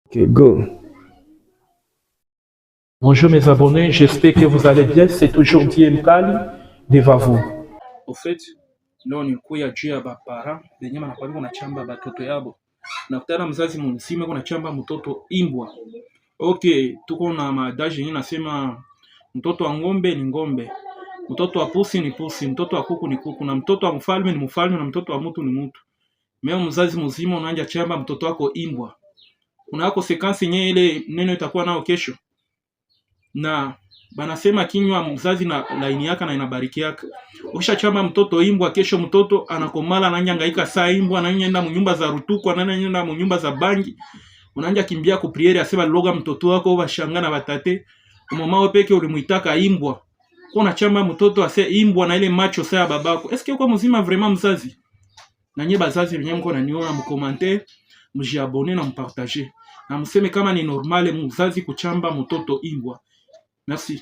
Okay, go. Bonjour mes abonnés, j'espère que vous allez bien. C'est toujours DM Kali devant vous. Au fait, leo nilikuya juu ya baparents benye banakuwa biko nachamba batoto yabo. Nakutana mzazi mzima iko nachamba mtoto imbwa. Okay, tuko na maadage yenye nasema mtoto wa ng'ombe ni ng'ombe, mtoto wa pusi ni pusi, mtoto wa kuku ni kuku, na mtoto wa mfalme ni mfalme, na mtoto wa mtu ni mtu. Mais mzazi mzima unaanja chamba mtoto wako imbwa, kuna conséquence yenye ile neno itakuwa nao kesho. Na banasema kinywa mzazi na laini yaka na inabarikiaka. Ukishachamba mtoto imbwa, kesho mtoto anakomala ananyangaika saa imbwa, ananyenda munyumba za rutuku, ananyenda munyumba za bangi, unaanja kimbia ku prière asema loga mtoto wako bashanga na batate mama wewe peke ulimuitaka imbwa, kwa unachamba mtoto ase imbwa na ile macho saa ya babako. Eske uko mzima vraiment mzazi? Na nye bazazi wenyewe mko naniona, mcommenter, mjiabonner na mpartager na mseme kama ni normal mzazi kuchamba mtoto imbwa. Merci.